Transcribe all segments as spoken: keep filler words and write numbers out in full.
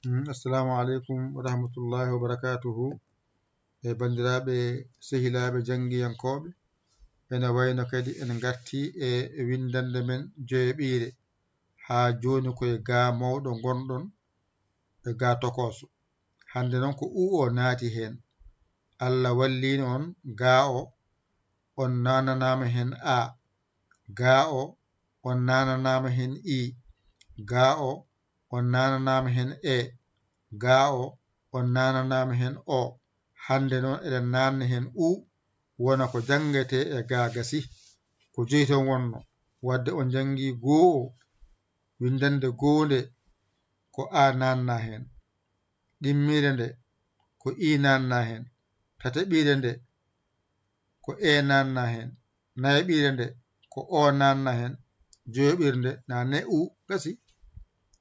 Mm, assalamu aleykum wa rahmatullahi wa barakatuhu. E banndiraaɓe, sehilaaɓe janngiyankooɓe, ene wayno kadi en ngartii e winndannde men joyaɓiire. Haa jooni ko e gaa mawɗo ngonɗon, e gaa tokooso. Hannde noon ko u o naati heen. Allah walliino on, gaa o, on naananaama heen a. Gaa o, on naananaama heen i. Gaa o, on naananaama heen e. Gaa o, on naananaama heen o. Hannde noon eɗen naanna heen u, wona ko janngetee e gaa gasi. Ko joyi toon wonno, wadde on njanngii goo o, winndannde goo nde, ko a naanna heen. Ɗimmiire nde, ko i naanna heen. Tataɓiire nde, ko e naanna heen. Nayaɓiire nde, ko o naanna heen. Joyaɓiire nde, naanne u, gasi.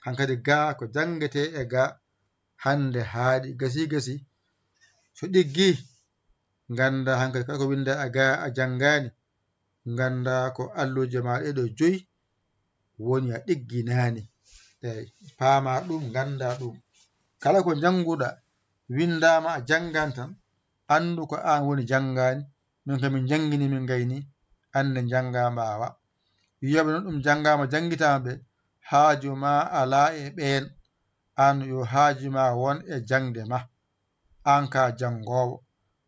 Hankadi gaa ko janngetee e gaa. Hannde haaɗi, gasi, gasi. So ɗiggi, ngannda hankadi kala ko winnda a gaa a janngaani, ngannda ko alluuje ma ɗee ɗo joyi woni a ɗigginaani. Eey, paama ɗum, ngannda ɗum. Kala ko njannguɗa, winndaama a janngan tan, anndu ko aan woni janngaani, min kam min njanngini, min ngayni, aan ne njanngaa mbaawa. Wiyooɓe noon ɗum janngaama, janngitaama ɓe, haaju ma alaa e ɓeen, aan yo haaju ma won e jaŋde ma. Aan ka janngoowo.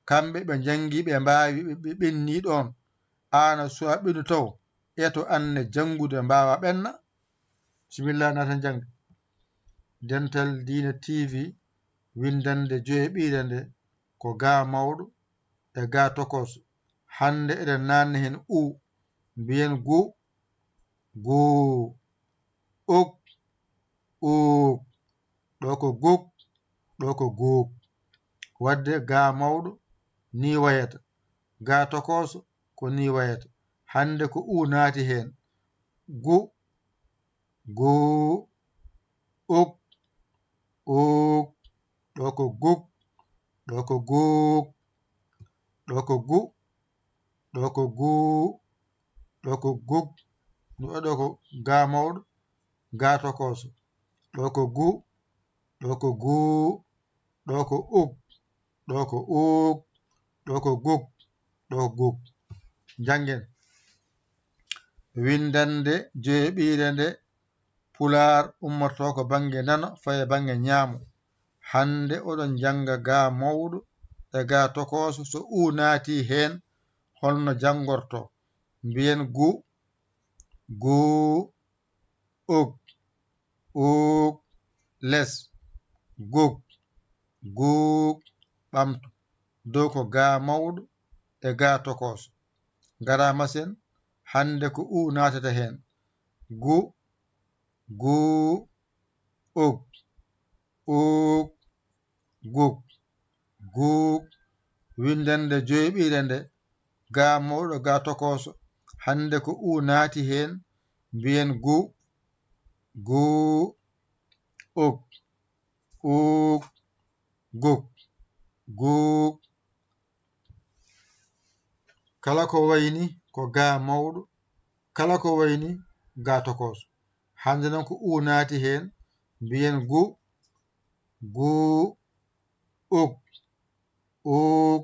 Kamɓe ɓe njanngi, ɓe mbaawi, ɓe, ɓe ɓenni ɗoon. Aan a suwaa ɓennu taw, eto aan ne janngude mbaawa ɓenna. Bisimilla, naata njannga. Dental Diina T V, winndannde joyaɓiire nde, ko gaa mawɗo e gaa tokooso. Hannde eɗen naanna heen u, mbiyen gu, guu, uk, uuk. Ɗo ko guk, ɗo ko guuk. Wadde gaa mawɗo, nii wayata. Gaa tokooso, ko nii wayata. Hannde ko u naati heen. Gu, guu, uk, uuk. Ɗo ko guk, ɗo ko guuk. Ɗo ko gu, ɗo ko guu, ɗo ko guk. Ɗo, ɗo ko gaa mawɗo, gaa tokooso. Ɗo ko gu, ɗo ko guu, ɗo ko uk, ɗo ko uuk, ɗo ko guk, ɗo ko guk. Njanngen. Winndannde joyaɓiire nde, Pulaar ummortoo ko bannge nano, faye bannge ñaamo. Hannde oɗon njannga gaa mawɗo e gaa tokooso, so u naatii heen, holno janngortoo? Mbiyen gu, guu, uk, uuk, les, guk, guuk, ɓamtu. Dow ko gaa mawɗo e gaa tokooso. Ngaraama sen, hannde ko u naatata heen. Gu, guu, uk, uuk, guk, guuk. Winndannde joyaɓiire nde, gaa mawɗo, gaa tokooso. Hannde ko u naati heen, mbiyen gu, guu, uk, uuk, guk, guuk. Kala ko wayni ko gaa mawɗo, kala ko wayni gaa tokooso. Hannde noon ko u naati heen, mbiyen gu, guu, uk, uuk,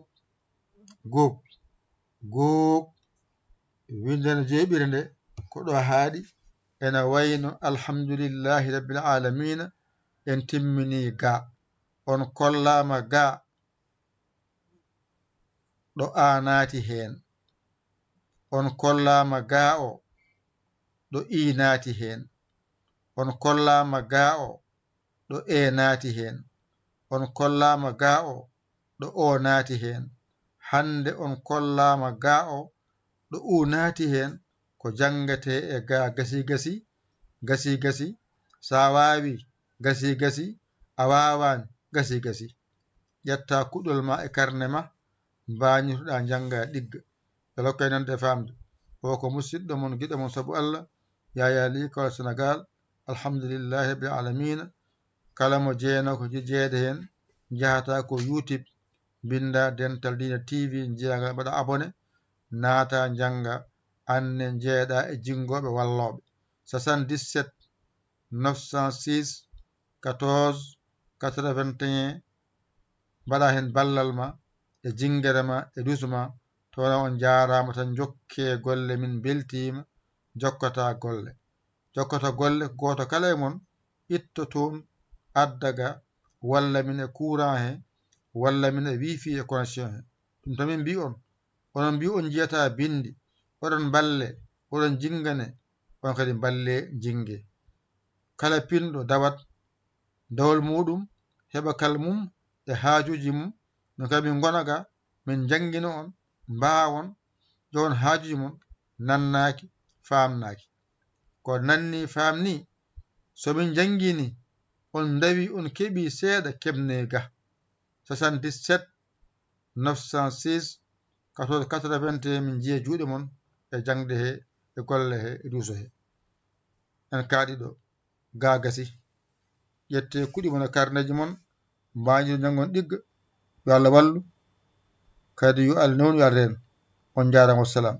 guk, guuk. Winndannde joyaɓiire nde, ko ɗo haaɗi, ene wayno alhamdulillahi rabbil aalamiina, en timminii gaa. On kollaama gaa, ɗo a naati heen. On kollaama gaa o, ɗo i naati heen. On kollaama gaa o, ɗo e naati heen. On kollaama gaa o, ɗo o naati heen. Hannde on kollaama gaa o, ɗo u naati heen, ko janngetee e gaa gasi gasi, gasi gasi. So a waawii gasi gasi, a waawaani gasi gasi. Ƴetta kuɗol ma e karne ma, mbaañitoɗaa njannga ɗigga. Ɓe lokkay nande e faamde. O ko musiɗɗo mon, giɗo mon sabu Allah, Yaya Ly, Kawal Senegaal. Alhamdulillahi rabbil aalamiina. Kala mo jeyanoo ko je-, jeyeede heen, njahata ko YouTube, mbinnda Dental Diina T V, njiya ngal, mbaɗa abonné, naata njannga, aan ne njeyeɗaa e jinngooɓe wallooɓe. Soixante-dix-sept, neuf cent six, quatorze, quatre-vingt-un, mbaɗa heen ballal ma e jinngere ma e duuso ma. Toon on njaaraama tan, njokkee golle, min mbeltiima. Jokkata golle, jokkata golle, gooto kala e mon itto toon adda ga, walla min e courant he, walla min e wifi e connexion he. Ɗum tan min mbi on. Onon mbi on njiyata binndi, oɗon mballe, oɗon jinngane, on kadi mballe, jinnge. Kala pinɗo dawat dawol muɗum, heɓa kal mum e haajuuji mum, no kadi min ngona ga, min njanngina on, mbaawon, ƴoon haajuuji mon nannaaki, faamnaaki. Ko nanni, faamni, so min njanngini, on ndawi, on keɓi seeɗa, keɓne ga. Soixante-dix-sept, neuf cent six, quatorze quatre-vingt-un, min njiya juuɗe mon e jaŋde he, e golle he, e duuso he. En kaaɗi ɗo, ga gasi. Ƴette kuɗi mon e karneeji mon, mbaajiro njanngon ɗigga. Yo Allah wallu, kadi yo Allah newnu, yo Allah reen. On njaaraama, wassalam.